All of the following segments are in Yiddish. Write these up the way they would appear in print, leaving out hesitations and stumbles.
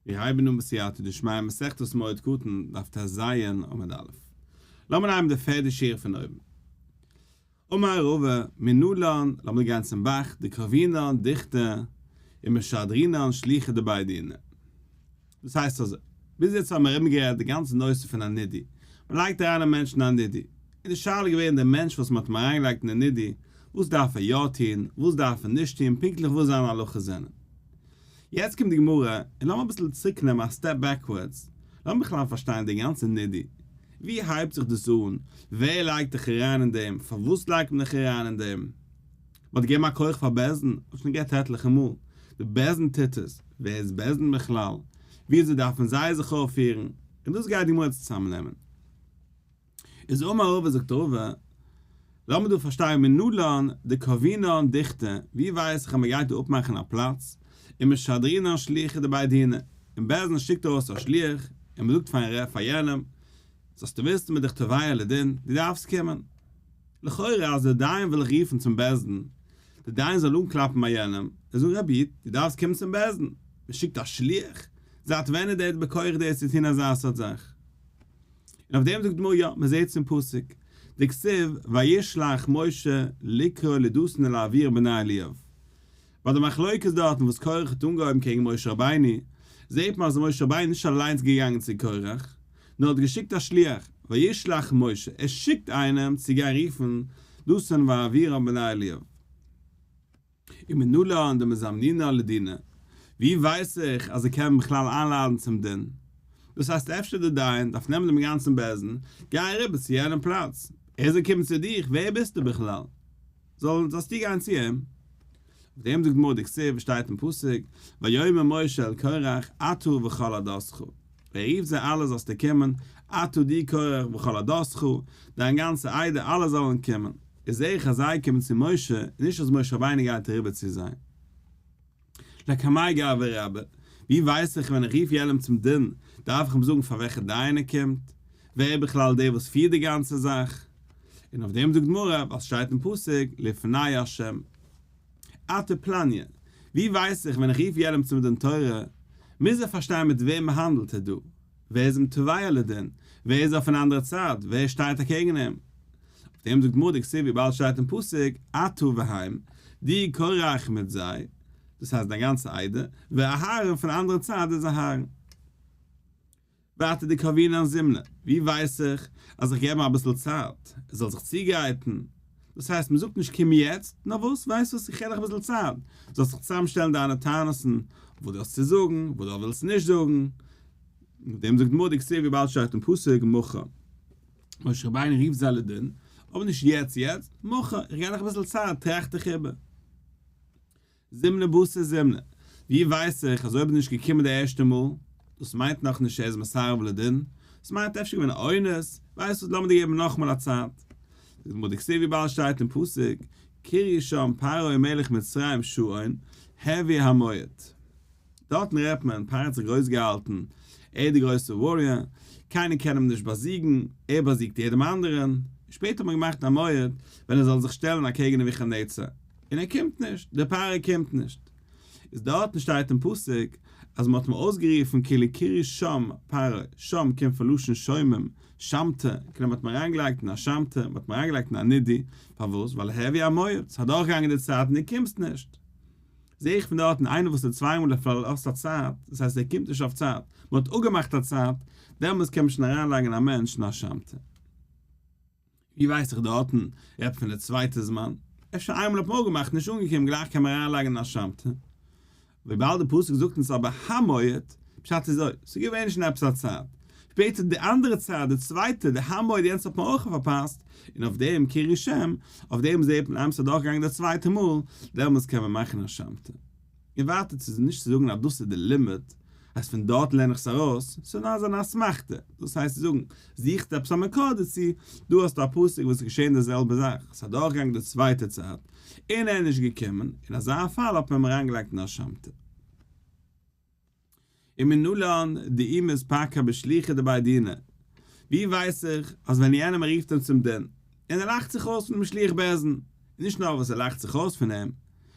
מיר הייבן אן בסייעתא דשמיא מסכת מועד קטן, דף טז עמוד א'. לאמיר נעמען די פערדע שורה פון אויבן. אמר רבא, מנלן, לאמיר גיין צום באך, דקבעינן דוכתא ומשדרינן שליחא דבי דינא. דאס הייסט אזוי, ביז יעצט האבן מיר ארומגערעדט די גאנצע נושא פון א נידוי, מען לייגט אריין א מענטש אין א נידוי, און די שאלה איז געווען דער מענטש וואס מען האט אים אריינגעלייגט אין די נידוי, וואס דארף ער יא טון, וואס דארף ער נישט טון, פונקטליך וואס זיינע הלכות זענען. יעצט קומט די גמרא, און לאמיר אביסל צוריק נעמען א step backwards, לאמיר בכלל פארשטיין די גאנצע נידוי, ווי הייבט זיך דאס אן, ווער לייגט דיך אריין אין דעם, פארוואס לייגט מען דיך אריין אין דעם, מען האט געגעבן א כח פאר בית דין, האט שוין גערעדט עטליכע מאל, די בית דין טוט עס, ווער איז בית דין בכלל, וויאזוי דארפן זיי זיך אויפפירן, און דאס גייט די גמרא יעצט צוזאמנעמען. איז אמר רבא זאגט רבא, לאמיר דא פארשטיין מנלן דקבעינן דוכתא, ווי ווייס איך אז מען גייט דא אפמאכן א פלאץ, ומשדרינן שליחא דבי דינא, און בית דין שיקט ארויס א שליח, און מען זאגט פארן פאר יענעם, זאלסטו וויסן מען איז דיך תובע לדין, דו דארפסט קומען. לכאורה אז דער דיין וויל רופן צום בית דין, דער דיין זאל אנקלאפן ביי יענעם, און זאגן רבי איד, דו דארפסט קומען צום בית דין, מען שיקט א שליח? זייט ווען איז דער בכח דער צו טון אזא סארט זאך? און אויף דעם זאגט די גמרא יא, מען זעט עס אין פסוק, דכתיב וישלח משה לקרוא לדתן ולאבירם בני אליאב. ביי די מחלוקת דארטן וואס קרח האט אנגעהויבן קעגן משה רבינו, זעט מען אז משה רבינו איז נישט אליינס געגאנגען צו קרח, נאר האט געשיקט א שליח, וישלח משה, ער שיקט איינעם צו גיין רופן דתן ואבירם בני אליאב. ומנלן דמזמנינן לדינא, ווי ווייס איך אז ער קען בכלל איינלאדן צום דין? דאס הייסט אפשר דער דיין דארף נעמען דעם גאנצן בית דין, גיי אריבער צו יענעם פלאץ, ער זאל קומען צו דיך, ווער ביסטו בכלל? זאל זאלסטו גיין צו אים. אויף דעם זאגט גמרא דכתיב שטייט אין פסוק, ויאמר משה אל קרח אתה וכל עדתך, ער רופט זיי אלע זאלסטו קומען, אתה דו קרח וכל עדתך, דיין גאנצע עדה אלע זאלן קומען. איז זעה איך אז זיי קומען צו משה, און נישט אז משה רבינו גייט אריבער צו זיי. לקמיה גברא רבה, ווי ווייס איך ווען איך רוף יענעם צום דין, דארף איך אים זאגן פאר וועלכע דיין ער קומט? ווער איז בכלל דער וואס פירט די גאנצע זאך? און אויף דעם זאגט גמרא, ווייל ס'שטייט אין פסוק, לפני ה'. אטו פלניא, ווי ווייס איך ווען איך רוף יענעם צום דין תורה, מוז ער פארשטיין מיט וועם האנדלט ער דא? ווער איז אים תובע לדין? ווער איז אויפן אנדערע צד? ווער שטייט אקעגן אים? אויף דעם זאגט גמרא דכתיב וויבאלד שטייט אין פסוק אתה והם, דו קרח מיט זיי, דאס הייסט דיין גאנצע עדה, ואהרן פון אנדערע צד איז אהרן. ווייטער דקבעינן זימנא, ווי ווייס איך אז איך געב אים אביסל צייט ער זאל זיך צוגרייטן? דאס הייסט מען זאגט נישט קום יעצט, נאר וואס, ווייסט וואס, איך געב דיך אביסל צייט, זאלסט זיך צוזאמשטעלן דיינע טענות'ן, וואס דו האסט צו זאגן, וואס דו ווילסט נישט זאגן. נאך דעם זאגט גמרא דכתיב וויבאלד שטייט אין פסוק מחר. משה רבינו רופט זיי לדין, אבער נישט יעצט יעצט, מחר, איך געב דיך אביסל צייט, טראכט דיך איבער. זימנא בתר זימנא, ווי ווייס איך אז אויב איז נישט געקומען די ערשטע מאל, דאס מיינט נאכנישט ער איז מסרב לדין, דאס מיינט אפשר געווען א אונס, ווייסט וואס לאמיר דיר געבן נאכאמאל א צייט. זאגט גמרא דכתיב וויבאלד שטייט אין פסוק, קראו שם פרעה מלך מצרים שעון, העביר המועד. דארטן רעדט מען, פרעה האט זיך גרויס געהאלטן, ער איז די גרויסע warrior, קיינער קען אים נישט באזיגן, ער באזיגט יעדעם אנדערען, שפעטער האט מען געמאכט א מועד ווען ער זאל זיך שטעלן אקעגן נבוכדנצר, און ער קומט נישט, דער פרעה קומט נישט. איז דארטן שטייט אין פסוק אז מען האט אים אויסגערופן כאילו קראו שם פרעה, שם קומט פון לשון שומם, שמתא, כאילו מען האט אים אריינגעלייגט אין א שמתא, מען האט אים אריינגעלייגט אין א נידוי, פארוואס? ווייל העביר המועד, ס'איז אדורכגעגאנגען די צייט און דו קומסט נישט. זעה איך פון דארטן איינער וואס איז צוויי מאל פארלאזט א צייט, דאס הייסט ער קומט נישט אויף צייט, מען האט אפגעמאכט א צייט, דעמאלטס קען מען שוין אריינלייגן א מענטש אין א שמתא. ווי ווייס איך דארטן רעדט פון די צווייטע זמן? אפשר איינמאל האט מען אפגעמאכט נישט אנגעקומען גלייך קען מען אריינלייגן אין א שמתא. וויבאלד די פסוק זאגט אונז אבער המועד, פשט איז אזוי, ס'איז געווען שוין עפעס א צייט, שפעטער די אנדערע צייט די צווייטע די המועד יענץ האט מען אויך פארפאסט, און אויף דעם קראו שם, אויף דעם זעט מען איינמאל ס'איז אדורכגעגאנגען די צווייטע מאל, דעמאלטס קען מען מאכן א שמתא. און ווייטער צו נישט צו זאגן אז דאס איז די לימוד, אז פון דארט לערן איך עס ארויס, ס'איז נאר אזא אסמכתא, דאס הייסט צו זאגן, זוכסט עפעס א מקור דערצו, דא האסטו א פסוק וואס איז געשען די זעלבע זאך, ס'איז אדורכגעגאנגען די צווייטע צייט, און ער איז נישט געקומען, אין אזא פאל האט מען אים אריינגעלייגט אין א שמתא. ומנלן דאי מתפקע בשליחא דבי דינא, ווי ווייס איך אז ווען יענעם רופט אים צום דין, און ער לאכט זיך אויס פונעם שליח בית דין, און נישט נאר וואס ער לאכט זיך אויס פון אים,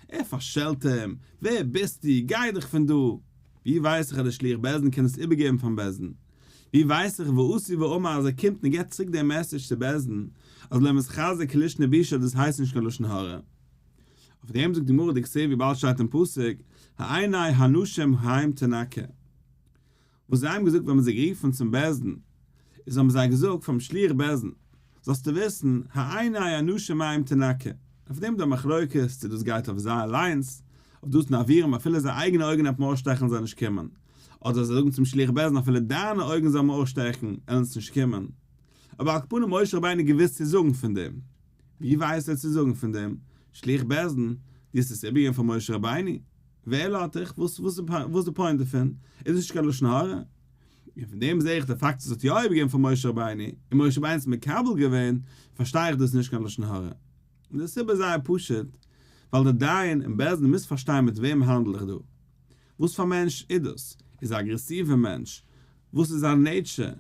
ער פארשעלט אים, ווער ביסטו, גיי דיך פון דא. ווי ווייס איך אז דער שליח בית דין קען עס איבערגעבן פארן בית דין? ווי ווייס איך ואתא ואמר אז ער קומט און געבט צוריק דעם מעסעדזש צו בית דין אז לא מתחזי כלישנא בישא דאס הייסט נישט קיין לשון הרע? אויף דעם זאגט די גמרא דכתיב וויבאלד שטייט אין פסוק העיני האנשים ההם תנקה. וואס זיי האבן געזאגט ווען מ'האט זיי גערופן צום בית דין, איז האבן זיי געזאגט פאר'ן שליח בית דין, זאלסטו וויסן, העיני האנשים ההם תנקה, אויף דעם איז דא מחלוקת צו דאס גייט אויף זיי אליינס, אויף דתן ואבירם אפילו זייער אייגענע אויגן דארף מען אויסשטעכן זאל נישט קומען, אדער זיי זאגן צום שליח בית דין אפילו דיינע אויגן זאל מען אויסשטעכן, עלן עס נישט קומען. אבער על כל פנים משה רבינו געוואוסט צו זאגן פון דעם. ווי ווייסט ער צו זאגן פון דעם? שליח בית דין, דו האסט עס איבערגעגעבן פאר משה רבינו? ווער לאט דיך? וואס וואס די point דערפון? איז נישט קיין לשון הרע? און פון דעם זעה איך די פאקט אז האט יא איבערגעגעבן פאר משה רבינו, און משה רבינו האט עס מקבל געווען, פארשטיי איך דאס נישט קיין לשון הרע. און די סיבה איז זייער פשוט, ווייל דער דיין און בית דין מוז פארשטיין מיט וועם האנדל איך דא. וואס פאר מענטש איז דאס? איז א אגרעסיווע מענטש? וואס איז זיין nature?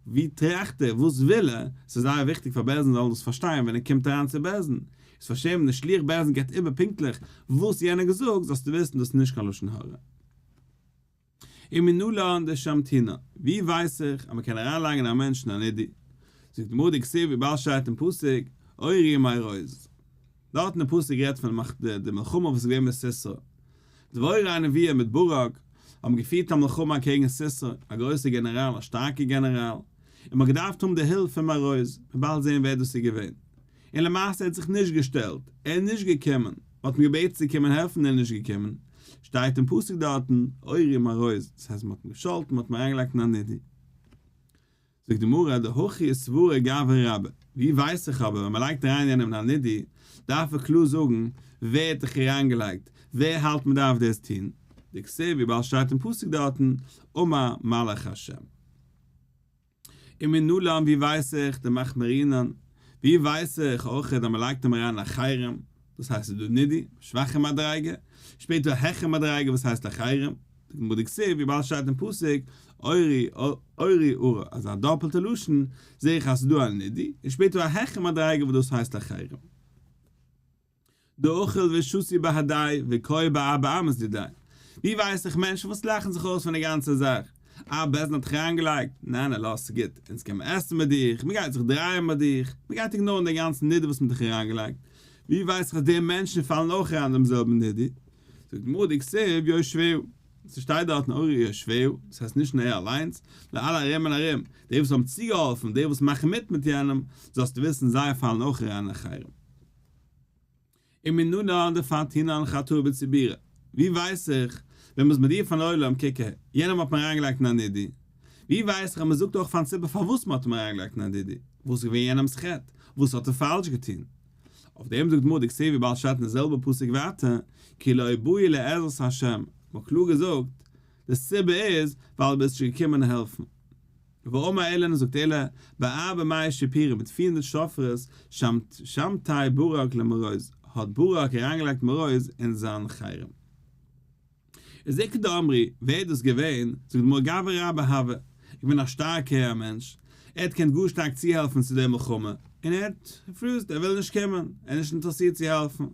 ווי טראכט ער? וואס וויל ער? ס'איז זייער וויכטיג פאר בית דין זאלן דאס פארשטיין ווען ער קומט אריין צו בית דין. איז פארשעמט ווען דער שליח בית דין געבט איבער פונקטליך וואס יענער געזאגט, זאלסטו וויסן דאס איז נישט קיין לשון הרע. ומנלן דשמטינן, ווי ווייס איך אז מ'קען אריינלייגן א מענטש אין א נידוי? זאגט די גמרא דכתיב וויבאלד שטייט אין פסוק אורו מרוז. דארט אין די פסוק רעדט פון די מלחמה וואס איז געווען מיט סיסרא. דבורה הנביאה מיט ברק האבן געפירט א מלחמה אקעגן סיסרא, א גרויסער גענעראל, א שטארקער גענעראל, און מ'האט געדארפט האבן די הילף פון מרוז, מ'וועט באלד זען ווער דאס איז געווען. און למעשה ער האט זיך נישט געשטעלט, ער איז נישט געקומען, מ'האט אים געבעטן צו קומען העלפן ער איז נישט געקומען, שטייט אין פסוק דארטן, אורו מרוז, דאס הייסט מ'האט אים געשאלטן, מ'האט אים אריינגעלייגט אין א נידוי. זאגט די גמרא, דהכי סברא גברא רבה, ווי ווייס איך אבער ווען מ'לייגט אריין יענעם אין א נידוי, דארף ער קלאר זאגן ווער האט דיך אריינגעלייגט, ווער האלט מ'דארף דאס טון, דכתיב וויבאלד שטייט אין פסוק דארטן, אמר מלאך השם. ומנלן ווי ווייס איך דמחמירינן, ווי ווייס איך אויך אז מ'לייגט אים אריין אין א חרם, דאס הייסט ס'איז דא נידוי, שוואכע מדריגה, שפעטער א העכערע מדריגה וואס הייסט א חרם, דכתיב וויבאלד שטייט אין פסוק אורו אורו ארור, אזא דאפעלטע לשון, זעה איך אז ס'איז דא א נידוי, און שפעטער א העכערע מדריגה וואס דאס הייסט א חרם. דאכיל ושתי בהדיה וקאי בארבע אמות דידיה. ווי ווייס איך מענטשן וואס לאכן זיך אויס פון די גאנצע זאך. אה בית דין האט דיך אריינגעלייגט? ניין ניין לאז ס'גוט, אונז קען מען עסן מיט דיך, מ'גייט זיך דרייען ביי דיך, מ'גייט ignore ן די גאנצן נידוי וואס מ'האט דיך אריינגעלייגט. ווי ווייס איך אז די מענטשן פאלן אויך אריין אין דעם זעלבן נידוי? זאגט די גמרא דכתיב יושביה, ס'שטייט דארטן אורו יושביה, דאס הייסט נישט נאר ער אליינס, נאר אלע ארום און ארום, די וואס האבן צוגעהאלפן, די וואס מאכן מיט מיט יענעם, זאלסטו וויסן זיי פאלן אויך אריין אין א חרם. ומנלן דפרטינן חטאה בציבורא, ווי ווייס איך ווען מ'איז מודיע פארן עולם קוק אהער, יענעם האט מען אריינגעלייגט אין א נידוי, ווי ווייס איך אז מ'זאגט אויך פארן ציבור פארוואס מ'האט אים אריינגעלייגט אין א נידוי, וואס איז געווען יענעמ'ס חטא, וואס האט ער פאלש געטון? אויף דעם זאגט גמרא דכתיב וויבאלד שטייט אין די זעלבע פסוק ווייטער כי לא באו לעזרת ה', מ'האט קלאר געזאגט די סיבה איז ווייל דו ביסט נישט געקומען העלפן. ואמר עולא זאגט עולא בארבע מאות שיפורים מיט 400 שופרות שמטיה ברק למרוז האט ברק אריינגעלייגט מרוז אין זיין חרם. איז איכא דאמרי, ווער איז דאס געווען? זאגט די גמרא גברא רבה הוה, איז געווען א שטארקער מענטש, ער האט געקענט גאר שטארק צוהעלפן צו דער מלחמה, און ער האט refused, ער וויל נישט קומען, ער איז נישט אינטערעסירט צו העלפן.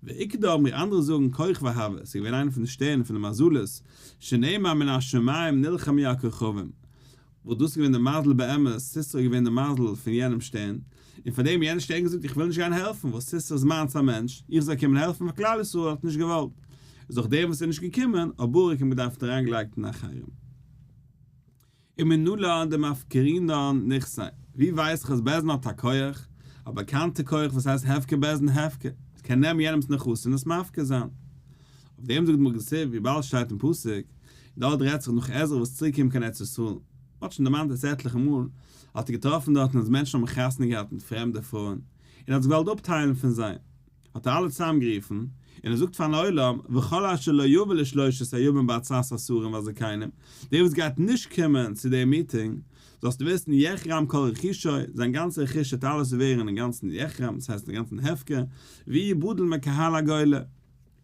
ואיכא דאמרי, אנדערע זאגן כוכבא הוה, עס איז געווען איינער פון די שטערן פון די מזלות, שנאמר מן השמים נלחמו הכוכבים, וואס דאס איז געווען די מזל באמת, סיסרא איז געווען די מזל פון יענעם שטערן, און פאר דעם יענער שטערן געזאגט איך וויל נישט גיין העלפן, וואס סיסרא איז מיינס א מענטש, איך זאל קומען העלפן פאר כלל ישראל האט נישט געוואלט, איז דורך דעם וואס ער איז נישט געקומען, האט ברק אים געדארפט אריין געלייגט אין א חרם. ומנלן דמפקרינן נכסי, ווי ווייס איך אז בית דין האט א כח, א באקאנטע כח וואס הייסט הפקר בית דין הפקר, עס קען נעמען יענעמס נכסים און עס מפקיר זיין. אויף דעם זאגט די גמרא דכתיב וויבאלד שטייט אין פסוק, דארט רעדט זיך נאך עזרא וואס צוריק קומט קיין ארץ ישראל, מען האט שוין דערמאנט עס עטליכע מאל, האט ער געטראפן דארטן אז מענטשן האבן חתונה געהאט מיט פרעמדע פרויען, און האט זיך געוואלט אפטיילן פון זיי, האט ער אלע צוזאמגערופן, און ער זאגט פארן עולם, וכל אשר לא יבא לשלושת הימים בעצת השרים והזקנים, דער וואס גייט נישט קומען צו דעם מיטינג, זאלסטו וויסן, יחרם כל רכושו, זיין גאנצע רכוש וועט אלעס ווערן אינגאנצן יחרם, דאס הייסט אינגאנצן הפקר, ויבדל מקהל הגולה.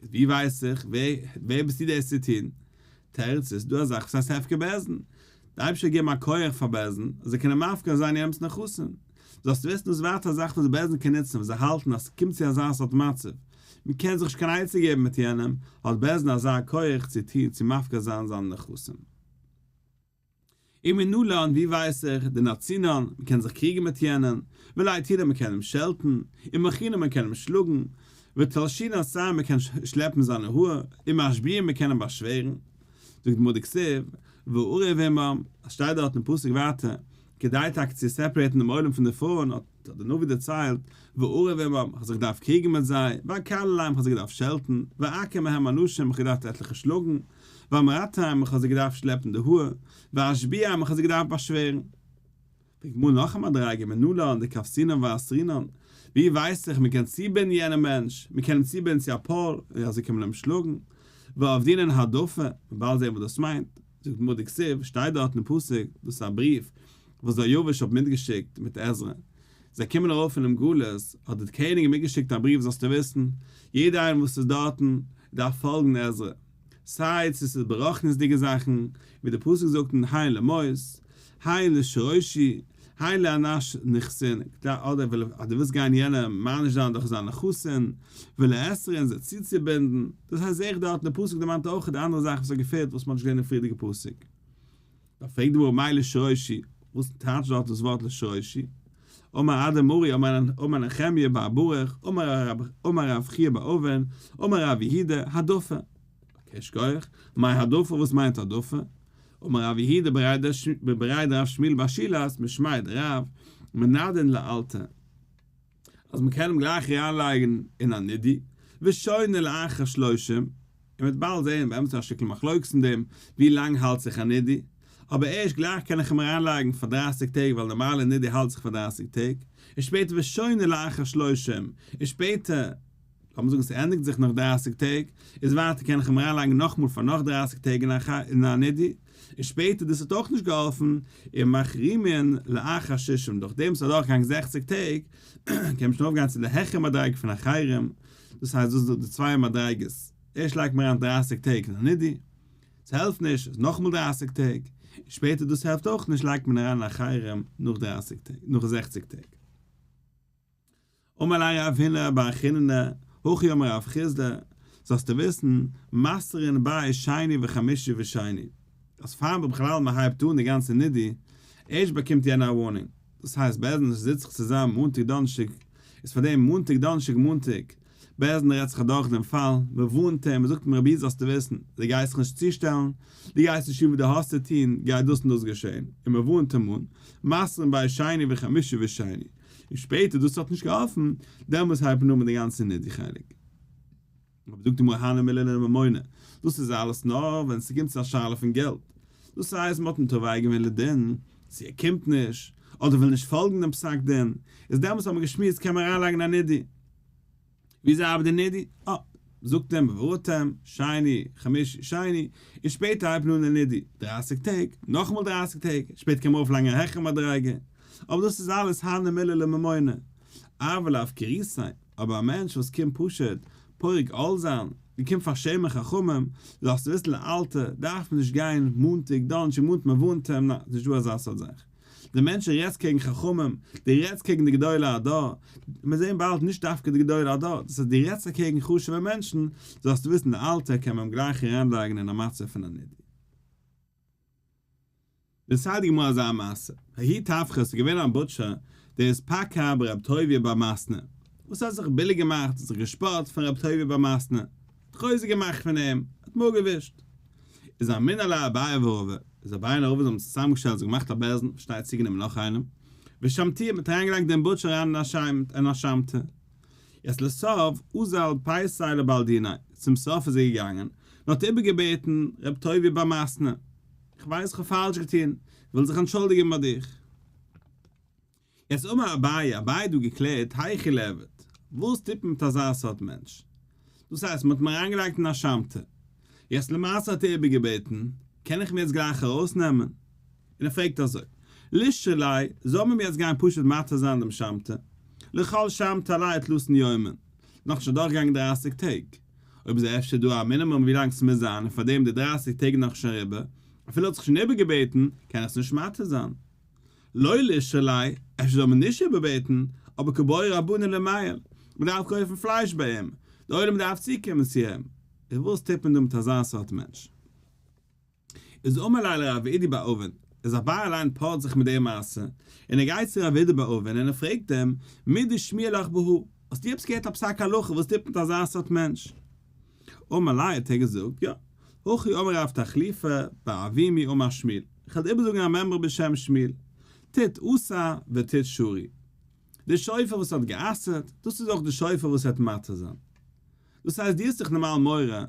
איז ווי ווייס איך? ווער ווער ביסטו דאס צו טון? תירוץ איז דא א זאך וואס הייסט הפקר בית דין. די אייבערשטער האט געגעבן א כח פאר בית דין אז זיי קענען מפקיר זיין יענעמס נכסים. זאלסטו וויסן דאס איז ווייטער א זאך וואס די בית דין קען נוצן ווען זיי האלטן אז ס'קומט צו אזא סארט מצב. מען קען זיך נישט קיין עצה געבן מיט יענעם, האט בית דין אזא כח צו טון צו מפקיר זיין זיינע נכסים. ומנלן, ווי ווייס איך, דנעצינן, מען קען זיך קריגן מיט יענעם, ולייתינן מען קען אים שעלטן, ומחינן מען קען אים שלאגן, ותלשינן סיי מען קען שלעפן זיינע האר, ומשביעין מען קען אים באשווערן. זאגט די גמרא דכתיב, ואריב עמם, עס שטייט דארט אין פסוק ווייטער, כדי טאקע צו separate ן דעם עולם פון די פרויען האט דער נביא דערציילט, ואריב עמם, איך האב זיך געדארפט קריגן מיט זיי, ואקללם, איך האב זיי געדארפט שעלטן, ואכה מהם אנשים, איך האב געדארפט עטליכע שלאגן, ואמרתם, איך האב זיי געדארפט שלעפן די האר, ואשביעם, איך האב זיי געדארפט באשווערן. פרעגט גמרא נאך א מדריגה, מנלן דכווסינן ואסרינן, ווי ווייס איך מען קען צובינדן יענעם מענטש, מען קען אים צובינדן צו א pole, און אזוי קען מען אים שלאגן, ועבדינן העדפה, מ'וועט באלד זען וואס דאס מיינט, זאגט גמרא דכתיב, שטייט דארט אין פסוק, דאס איז א בריוו וואס דריווש האט מיטגעשיקט מיט עזרא, זיי קומען ארויף פונעם גלות, האט דער קעניג מיטגעשיקט א בריוו זאלסטו וויסן, יעדער איינער וואס איז דארטן, דארף פאלגן עזרא. סיי צו ס'איז ברוחניות'דיגע זאכן, ווי דער פסוק זאגט אין הן למות, הן לשרושי, הן לאנש נכסין, אדער אז דו ווילסט גיין יענעם מעניש זיין דורך זיין נכסין, ולאסרין זיי צוצובינדן, דאס הייסט זעה איך דארט אין די פסוק דערמאנט אויך די אנדערע זאך וואס האט געפעלט וואס מ'האט נישט געזען אין פריערדיגע פסוק. דאן פרעגט די גמרא מאי לשרושי, וואס טייטשט דארט דאס ווארט לשרושי? אמר אדא מרי אמר נחמיה בר ברוך אמר רב חייא בר אבין אמר רב יהודה העדפה. okay שכוח, מאי העדפה וואס מיינט העדפה? אמר רב יהודה בריה דרב שמואל בר שילת משמיה דרב מנדין לאלתר אז מ'קען אים גלייך אריינלייגן אין א נידוי ושונה לאחר שלושים און מ'וועט באלד זעהן באמת א שטיקל מחלוקת אין דעם ווי לאנג האלט זיך א נידוי, אבער ערשט גלייך קען איך אים אריינלייגן פאר דרייסיג טעג ווייל נארמאלע נידוי האלט זיך פאר דרייסיג טעג, און שפעטער ושונה לאחר שלושים, און שפעטער, לאמיר זאגן ס'ענדיגט זיך נאך דרייסיג טעג, איז ווייטער קען איך אים אריינלייגן נאכמאל פאר נאך דרייסיג טעג אין א נידוי, און שפעטער דאס האט אויך נישט געהאלפן, און מחרימין לאחר שישים, דורכדעם ס'איז אדורכגעגאנגען זעכציג טעג, קען מען שוין ארויפגיין צו די העכערע מדריגה פון א חרם, דאס הייסט דאס איז די צוויי מדריגות, ערשט לייגט מען אריין דרייסיג טעג אין א נידוי, ס'העלפט נישט איז נאכאמאל דרייסיג טעג, און שפעטער דאס העלפט אויך נישט לייגט מען אריין א חרם נאך דרייסיג טעג, נאך זעכציג טעג. אמר ליה רב הונא בר חיננא, הכי אמר רב חסדא, זאלסטו וויסן, מתרין ביה שני וחמישי ושני, אז פאר בכלל מען הייבט אן די גאנצע נידוי, ערשט באקומט יענער א warning, דאס הייסט בית דין זיצט זיך צוזאם מאנטאג דאנערשטאג, איז פאר דעם מאנטאג דאנערשטאג מאנטאג, בית דין רעדט זיך אדורך דעם פאל, מען ווארנט אים, מען זאגט אים רבי זאלסטו וויסן, דו גייסט זיך נישט צושטעלן, דו גייסט נישט טון וואס דו האסט צו טון, גייט דאס און דאס געשען, און מען ווארנט אים אן, מתרין ביה שני וחמישי ושני, און שפעטער דאס האט נישט געהאלפן, דעמאלס הייבט מען אן מיט די גאנצע נידוי חלק. אבער זאגט די גמרא הני מילי לממונא, דאס איז אלעס נאר ווען ס'קומט צו א שאלה פון געלט, דאס הייסט מ'האט אים תובע געווען לדין, צו ער קומט נישט, אדער וויל נישט פאלגן דעם פסק דין, איז דעמאלס האט מען געשמועסט קען מען אריינלייגן א נידוי. וויאזוי ארבעט די נידוי? אה, זאגט אים מ'ווארט אים, שני, חמישי, שני, און שפעטער הייבט מען אן די נידוי, דרייסיג טעג, נאכאמאל דרייסיג טעג, שפעטער קען מען ארויפלייגן א העכערע מדריגה, אבער דאס איז אלעס הני מילי לממונא, אבל לאפקורותיה, אבער א מענטש וואס קומט פשוט פורק עול זיין, און קומט פארשעמען חכמים, זאלסטו וויסן לאלתר, דארף מען נישט גיין מאנטאג דאנערשטאג מאנטאג מען ווארנט אים, ניין, ס'נישט דא אזא סארט זאך. דער מענטש רעדט קעגן חכמים, דו רעדסט קעגן די גדולי הדור, מיר זעען באלד נישט דווקא די גדולי הדור, דאס הייסט דו רעדסט אקעגן חשוב'ע מענטשן, זאלסטו וויסן לאלתר קען מען אים גלייך אריינלייגן אין א מצב פון א נידוי. דערציילט די גמרא אזא מעשה, ההוא טבחא ס'איז געווען א butcher דאתפקע ברב טוביה בר מתנא, וואס האט זיך ביליג געמאכט, האט זיך געשפאט פון רב טוביה בר מתנא, האט חוזק געמאכט פון אים, האט אים אפגעווישט. איז אמינא ליה אביי ורבא, איז אביי און רבא זיי האבן זיך צוזאמגעשטעלט זיך געמאכט א בית דין, פארשטייט צוגענומען נאך איינעם, ושמתוה מ'האט אריינגעלייגט דעם butcher אריין אין א שמתא. יעצט לסוף אזל פייסיה לבעל דיניה, צום סוף איז ער געגאנגען און האט איבערגעבעטן רב טוביה בר מתנא, איך ווייס איך האב פאלש געטון, איך וויל זיך אנטשולדיגען ביי דיך. יעצט אמר אביי, אביי האט דא געקלערט, היכי ליעבד, וואס טוט מען מיט אזא סארט מענטש? דאס הייסט מען האט אים אריינגעלייגט אין א שמתא, יעצט למעשה האט ער איבערגעבעטן, קען איך אים יעצט גלייך ארויסנעמען? און ער פרעגט אזוי, לישרי ליה, זאל מען יעצט גיין פשוט מתיר זיין דעם שמתא? לכל שמתא עליה תלתין יומין, נאכנישט אדורכגעגאנגען דרייסיג טעג, אויב איז אפשר דא א מינימום ווי לאנג ס'מוז זיין און פארדעם די דרייסיג טעג נאכנישט אריבער, אפילו האט זיך שוין איבערגעבעטן, קען איך עס נישט מתיר זיין. לא לישרי ליה, אפשר זאל מען נישט איבערבעטן, אבער קבעי רבנן למיעל, מ'דארף קויפן פלייש ביי אים. דער עולם דארף צוקומען צו אים, איז וואס טוט מען דא מיט אזא סארט מענטש? איז אמר ליה לרב אידי בר אבין, איז אביי אליין פארט זיך מיט די מעשה, און ער גייט צו רב אידי בר אבין און ער פרעגט אים, מידי שמיע לך בהא, האסטו עפעס געהערט א פסק הלכה וואס טוט מיט אזא סארט מענטש? אמר ליה האט ער געזאגט, יא, הכי אמר רב תחליפא בר אבימי אמר שמואל, איך וועל דיר איבערזאגן א מימרא בשם שמואל, טיט אסר וטיט שרי. די שופר וואס האט גע'אסר'ט, דאס איז אויך די שופר וואס וועט מתיר זיין. דאס הייסט דו האסט דאך נארמאל מורא,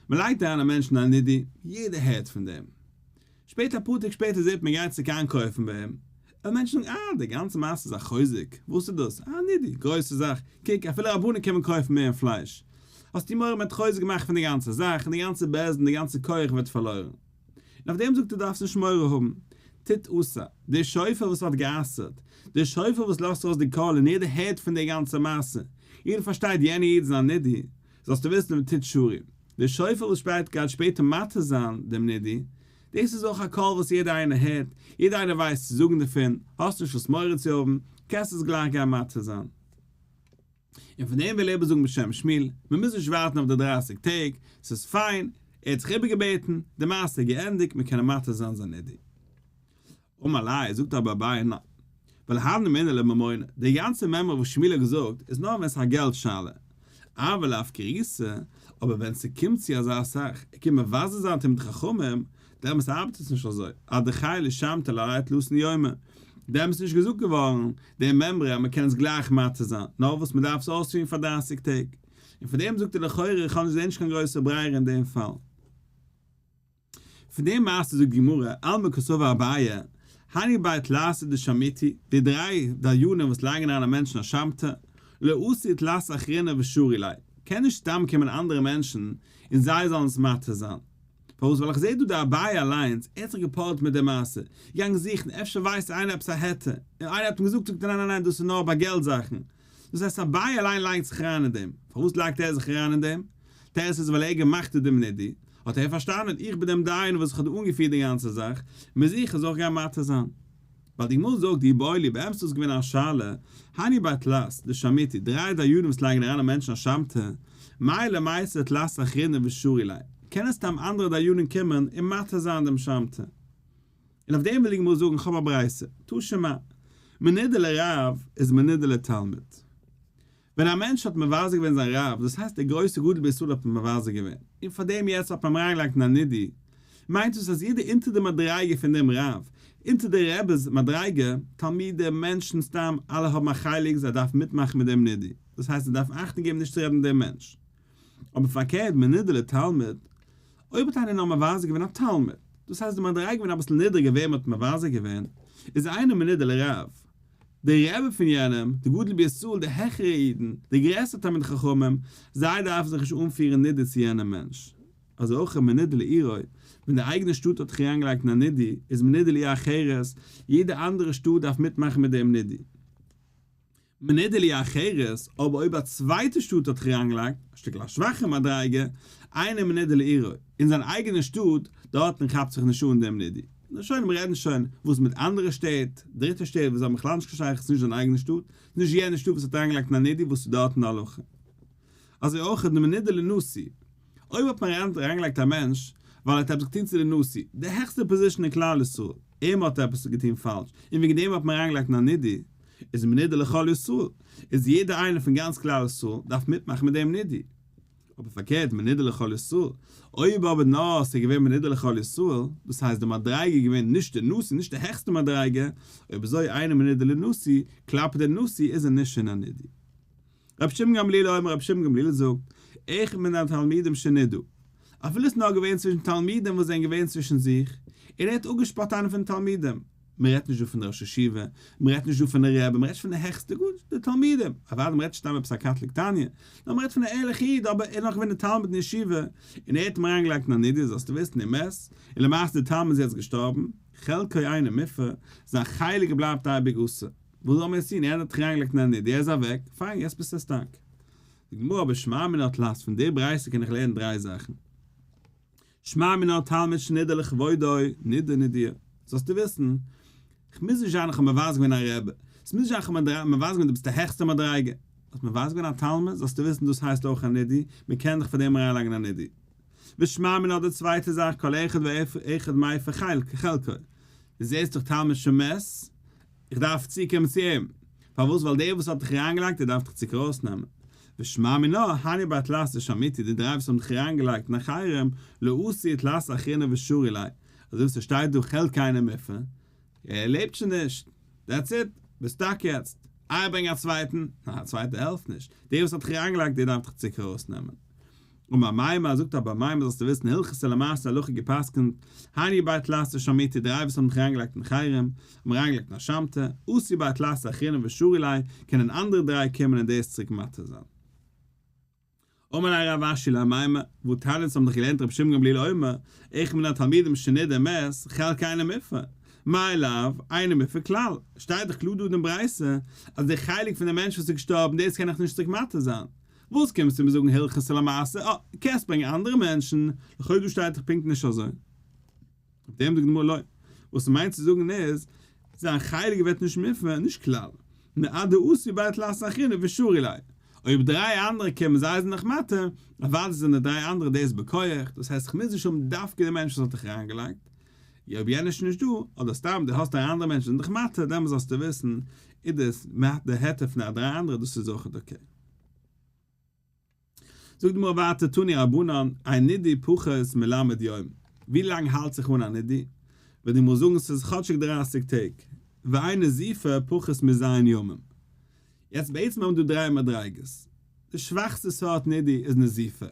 מען לייגט אריין א מענטש אין א נידוי, יעדער הערט פון דעם. שפעטער אפאר טעג שפעטער זעט מען גייט צוריק איינקויפן ביי אים, און מענטשן זאגן אה די גאנצע מעשה איז א חוזק, וואס איז דאס? א נידוי, גרויסע זאך, קוק אפילו רבנים קומען קויפן מער פלייש. האסטו מורא מען האט חוזק געמאכט פון די גאנצע זאך און די גאנצע בית דין די גאנצע כח ווערט פארלוירן. און אויף דעם זאגט ער דארפסט נישט מורא האבן, טיט אסר, דער שופר וואס האט גע'אסר'ט, דער שופר וואס לאזט ארויס די קול און יעדער הערט פון די גאנצע מעשה, יעדער פארשטייט יענער איד איז א נידוי, זאלסטו וויסן וטיט שרי, דער שופר וואס שפעט גייט שפעטער מתיר זיין דעם נידוי, דאס איז אויך א קול וואס יעדער איינער הערט, יעדער איינער ווייסט צו זאגן דערפון, האסט נישט וואס מורא צו האבן, קענסט עס גלייך גיין מתיר זיין. און פון דעם וויל ער איבערזאגן בשם שמואל, מען מוז נישט ווארטן אויף די דרייסיג טעג, ס'איז פיין, ער האט זיך איבערגעבעטן, די מעשה איז געענדיגט, מען קען אים מתיר זיין זיין נידוי. אמר ליה, זאגט אבער אביי, ניין, ווייל הני מילי לממונא, די גאנצע מימרא וואס שמואל האט געזאגט איז נאר ווען ס'איז א געלט שאלה, אבל להפקירותא, אבער ווען ס'קומט צו אזא זאך, ער קומט מבזה זיין תלמידי חכמים, דעמאלס ארבעט עס נישט אזוי, אדחיה לשמתא לעלי תלתין יומי, דעמאלס איז נישט געזאגט געווארן די מימרא אז מ'קען עס גלייך מתיר זיין, נאר וואס מ'דארף עס אויספירן פאר דרייסיג טעג, און פון דעם זאגט ער לכאורה איך האב נישט זעה נישט קיין גרויסע ברירה אין דעם פאל. פון די מעשה זאגט די גמרא, אלמא קסבר אביי, הני בי תלתא דשמיטו, די דריי דיינים וואס לייגן אריין א מענטש אין א שמתא, לא אתי תלת אחריני ושרו ליה, קען נישט סתם קומען אנדערע מענטשן און זיי זאלן עס מתיר זיין. פארוואס? ווייל איך זעה דא די אביי אליינס, ער האט זיך געפארעט מיט די מעשה, געגאנגען זוכן אפשר ווייסט איינער עפעס א היתר, און איינער האט אים געזאגט, זאגט ער ניין ניין ניין דאס איז נאר ביי געלט זאכן, דאס הייסט אביי אליין לייגט זיך אריין אין דעם, פארוואס לייגט ער זיך אריין אין דעם? תירוץ איז ווייל ער האט געמאכט דעם נידוי, האט ער פארשטאנען איך בין דעם דיין וואס איך האב דא אנגעפירט די גאנצע זאך, מוז איך עס אויך גיין מתיר זיין. ווייל די גמרא זאגט איבעיא להו באמת איז געווען א שאלה, הני בי תלת דשמיטו, דריי דיינים וואס לייגן אריין א מענטש אין א שמתא, מהו למיתי תלת אחריני ושרו ליה, קענען סתם אנדערע דיינים קומען און מתיר זיין דעם שמתא. און אויף דעם וויל די גמרא זאגן כ'האב א ברייתא, תא שמע, מנודה לרב איז מנודה לתלמיד. ווען א מענטש האט מבזה געווען זיין רב, דאס הייסט דער גרויסער גדול בישראל האט אים מבזה געווען, און פאר דעם יעצט האט מען אים אריינגעלייגט אין א נידוי, מיינט דאס אז יעדער אונטער די מדריגה פון דעם רב, אונטער דער רבי'ס מדריגה, תלמידים, מענטשן סתם, אלע האבן א חלק, זיי דארפן מיטמאכן מיט דעם נידוי, דאס הייסט זיי דארפן אכטונג געבן נישט צו רעדן מיט דעם מענטש. אבער פארקערט מנודה לתלמיד, אויב האט איינער נאר מבזה געווען א תלמיד, דאס הייסט די מדריגה געווען אביסל נידריגער וועם מ'האט מבזה געווען, איז אינו מנודה לרב, דער רבי פון יענעם, די גדול בישראל, די העכערע אידן, די גרעסטע תלמידי חכמים, זיי דארפן זיך נישט אנפירן נידער צו יענעם מענטש. אזוי אויך איז מנודה לעירו, ווען די אייגענע שטאט האט זיך אריינגעלייגט אין א נידוי, איז מנודה לעיר אחרת, יעדע אנדערע שטאט דארף מיטמאכן מיט דעם נידוי. מנודה לעיר אחרת, אבער אויב א צווייטע שטאט האט זיך אריינגעלייגט, א שטיקל א שוואכע מדריגה, אינו מנודה לעירו, אין זיין אייגענע שטאט, דארטן כאפט זיך נישט אן דעם נידוי. נו שוין, מיר רעדן שוין, וואס מיט אנדערע שטעט, דריטע שטעט וואס האבן בכלל נישט קיין שייכות, נישט זיין אייגענע שטאט, נישט יענע שטאט וואס האט אריינגעלייגט אין א נידוי, וואס איז דארטן די הלכה? אזוי אויך איז די מנודה לנשיא. אויב האט מען אריינגעלייגט א מענטש ווייל ער האט עפעס געטון צו די נשיא, די העכסטע position אין כלל ישראל, אים האט עפעס געטון פאלש, און וועגן דעם האט מען אריינגעלייגט אין א נידוי, איז מנודה לכל ישראל, איז יעדער איינער פון גאנץ כלל ישראל דארף מיטמאכן מיט דעם נידוי. אבער פארקערט מנודה לכל ישראל, אויב אבער נאר ס'איז געווען מנודה לכל ישראל, דאס הייסט די מדריגה איז געווען נישט די נשיא, נישט די העכסטע מדריגה, אויב אזוי אינו מנודה לנשיא, כלפי די נשיא איז ער נישט אין א נידוי. רבי שמעון גמליאל אומר רבי שמעון גמליאל זאגט, אחד מן התלמידים שנידו, אפילו עס איז נאר געווען צווישן תלמידים וואס זענען געווען צווישן זיך, און ער האט אפגעשפאט איינעם פון די תלמידים, מען רעדט נישט דא פון די ראש ישיבה, מען רעדט נישט דא פון די רבי, מען רעדט נישט פון די העכסטע, גארנישט, די תלמידים, אוודאי מען רעדט נישט סתם עפעס א קטלא קטניא, נאר מען רעדט פון א ערליכע איד, אבער ער איז נאך געווען א תלמיד אין ישיבה, און ער האט אים אריינגעלייגט אין א נידוי, זאלסטו וויסן, ומת, און למעשה די תלמיד איז יעצט געשטארבן, חלקו אינו מופר, זיין חלק בלייבט אייביג אסור. וואס זאל מען יעצט טון? ער האט דיך אריינגעלייגט אין א נידוי, ער איז אוועק, פיין, יעצט ביסטו stuck. די גמרא אבער שמע מינה תלת, פון די ברייתא קען איך לערנען דריי זאכן. שמע מינה תלמיד שנידה לכבודו, נידה נידויה. זאלסטו וויסן, כ'מוז נישט זיין איך האב מבזה געווען א רבי, ס'מוז נישט זיין איך האב מבזה געווען דו ביסט די העכסטע מדריגה. האסט מבזה געווען א תלמיד, זאלסטו וויסן דאס הייסט אויך א נידוי, מען קען דיך פאר דעם אריינלייגן א נידוי. ושמע מינה די צווייטע זאך כל אחד ואחד מפר חלקו, דו זעסט דאך תלמיד שמת, איך דארף צוקומען צו אים, פארוואס ווייל דער וואס האט דיך אריינגעלייגט ער דארף דיך צוריק ארויסנעמען, ושמע מינה, הני בי תלתא דשמטו די דריי וואס האבן דיך אריינגעלייגט אין א חרם, לא אתו תלתא אחריני ושרו ליה, אזוי ווי ס'שטייט דא חלקו אינו מופר, ער לעבט שוין נישט, that's it, ביסט stuck יעצט, איי ברענג א צווייטן, ניין א צווייטער העלפט נישט, דער וואס האט דיך אריינגעלייגט דער דארף דיך צוריק ארויסנעמען. אמר אמימר זאגט אבער אמימר זאלסטו וויסן הלכתא למעשה הלכה געפסקנט, הני בי תלתא דשמטו דריי וואס האבן דיך אריינגעלייגט אין חרם, האבן אריינגעלייגט אין א שמתא, אתו בי תלתא אחריני ושרו ליה, קענען אנדערע דריי קומען און דאס צוריק מתיר זיין. אמר ליה רב אשי לאמימר, והא תניא אונז האבן דאך געלערנט רבי שמעון גמליאל אומר, אחד מן התלמידים שנידה ומת, חלקו אינו מופר. מאי לאו, אינו מופר כלל. שטייט דאך קלאר דא אין ברייתא, אז די חלק פון די מענטש וואס איז געשטארבן דאס קען איך נישט צוריק מתיר זיין. וואס קומסטו מיר זאגן הלכתא למעשה? אה, קענסט ברענגען אנדערע מענטשן, לכאו' דא שטייט דאך פונקט נישט אזוי. אויף דעם זאגט די גמרא לא. וואס ס'מיינט צו זאגן איז, זיין חלק ווערט נישט מופר, נישט כלל. נאר עד דאתו בי תלתא אחריני ושרו ליה. אויב דריי אנדערע קומען זיי זענען נאך מתיר, אוודאי זענען די דריי אנדערע דאס בכח, דאס הייסט כ'מוז נישט האבן דווקא די מענטש וואס האט דיך אריינגעלייגט, אויב יענער איז שוין נישט דא, אדער סתם דו האסט דריי אנדערע מענטשן זענען דיך מתיר, דעמאלס זאלסטו וויסן, איז דאס די היתר פון די דריי אנדערע, דאס איז אויכעט okay. זאגט די גמרא ווייטער תנו רבנן, אין נידוי פחות מל' יום, ווי לאנג האלט זיך אן א נידוי? וועט די גמרא זאגן ס'איז כאטשיג דרייסיג טעג, ואין נזיפה פחות מז' ימים. יעצט בעצם האבן דא דריי מדריגות, די שוואכסטע סארט נידוי איז נזיפה,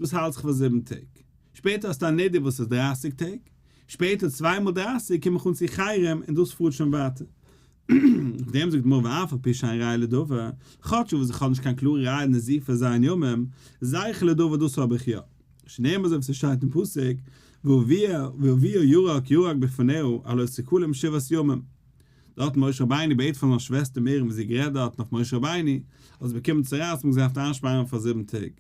דאס האלט זיך פאר זיבן טעג, שפעטער האסטו א נידוי וואס איז דרייסיג טעג, שפעטער צוויי מאל דרייסיג קום איך אן צו חרם און דאס פארט שוין ווייטער. אויף דעם זאגט די גמרא ואף על פי שאין ראיה לדבר, כאטש וואס איך האב נישט קיין קלארע ראיה נזיפה ז' ימים, זכר לדבר דאס האב איך יא. שנאמר אזוי ווי ס'שטייט אין פסוק, ואביה ואביה ירק ירק בפניה הלא תכלם שבעת ימים. דארט משה רבינו בעט פאר זיין שוועסטער מרים וואס זי האט גערעדט דארטן אויף משה רבינו, האט זי באקומען צרעת און געדארפט איינשפארן פאר זיבן טעג.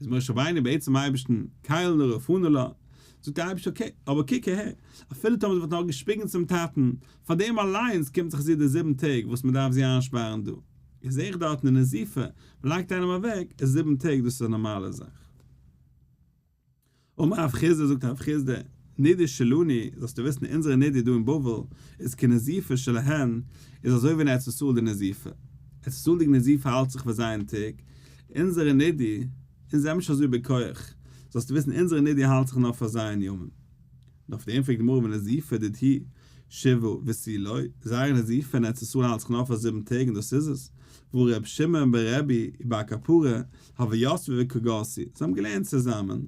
איז משה רבינו בעט צום אייבערשטן, קל נא רפא נא לה, זאגט דער אייבערשטער okay, אבער קוק אהער, אפילו טאמער זי וואלט נאר געשפיגן צום טאטן, פאר דעם אליינס קומט זיך זי די זיבן טעג וואס מען דארף זי איינשפארן דא. איז זעה איך דארטן אין נזיפה, מען לייגט איינעם אוועק, איז זיבן טעג דאס איז א נארמאלע זאך. אמר רב חסדא זאגט רב חסדא, נידוי שלנו, זאלסטו וויסן אונזערע נידוי דא אין בבל איז כנזיפה שלהן, איז אזוי ווי אין ארץ ישראל די נזיפה. ארץ ישראל'דיגע נזיפה האלט זיך פאר ז' טעג, אונזערע נידוי, אונז זעמיר נישט אזוי בכח, זאלסטו וויסן אונזערע נידוי האלט זיך נאר פאר ז' ימים. און אויף דעם פרעגט די גמרא ונזיפה דידהו שבעה ותו לא, זייער נזיפה אין ארץ ישראל האלט זיך נאר פאר זיבן טעג און דאס איז עס, והא ר' שמעון ברבי ובר כפרה הוו יתבי וקא גרסי, זיי האבן געלערנט צוזאמען,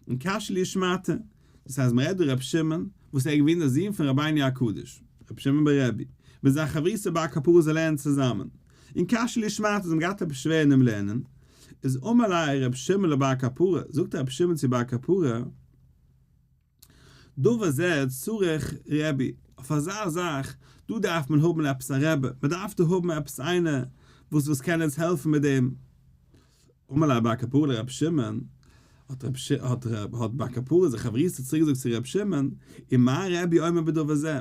און קשיא להו שמעתא, דאס הייסט מען רעדט דא ר' שמעון וואס ער איז געווען דער זון פון רבינו הקדוש, ר' שמעון ברבי, מיט זיין חברותא בר כפרה זיי לערנען צוזאמען, און קשיא להו שמעתא זיי האבן געהאט עפעס שווער אינעם לערנען, איז אמר ליה ר' שמעון לבר כפרה, זאגט ר' שמעון צו בר כפרה, דבר זה צריך רבי, אויף אזא זאך דא דארף מען האבן עפעס א רבי, מען דארף דא האבן עפעס איינער וואס וואס קען אונז העלפן מיט דעם. אמר ליה בר כפרה לרבי שמעון, האט רב ש האט רב האט בר כפרה זיך חברותא צוריק געזאגט צו רבי שמעון, ומה רבי אומר בדבר זה?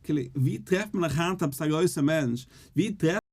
כאילו, ווי טרעפט מען נאך היינט עפעס א גרויסע מענטש, ווי טרעפט.